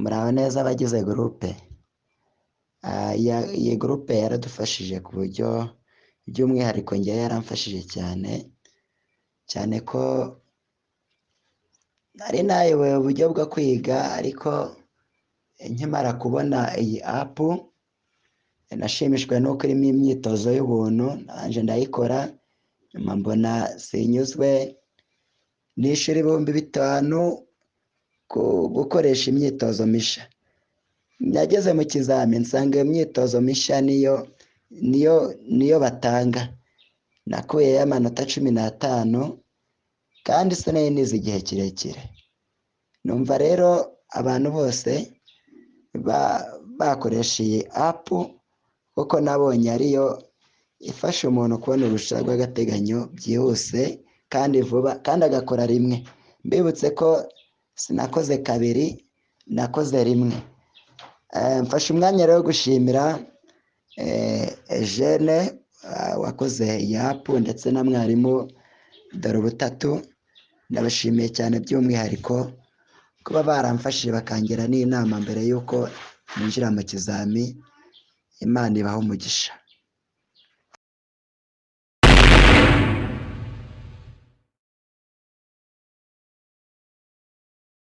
Muraho neza abagize groupe. Iyi groupe yaradufashije ku buryo by'umwihariko njyewe yaramfashije cyane, cyane ko nari nayobewe uburyo bwo kwiga, ariko nkimara kubona iyi app nashimishijwe n'uko irimo imyitozo y'ubuntu, nanjye ndayikora, nyuma mbona sinyuzwe, nishyura 5000 gukoresha imyitozo mishya. Nageze mu kizami nsanga iyo myitozo mishya niyo batanga. Nakuyeyo amanota 15 kandi sinari nize igihe kirekire. Numva rero abantu bose bakoresha iyi app kuko nabonye ariyo ifasha umuntu kubona uruhushya rw'agateganyo byihuse kandi vuba kandi agakora rimwe. Mbibutse ko sinakoze kabiri, nakoze rimwe. Mfashe umwanya rero wo gushimira Eugene wakoze iyi app ndetse na mwarimu Dorubutatu, ndabashimiye cyane by'umwihariko kuba baramfashije bakangira n'inama mbere y'uko ninjira mu kizami. Imana ibahe umugisha.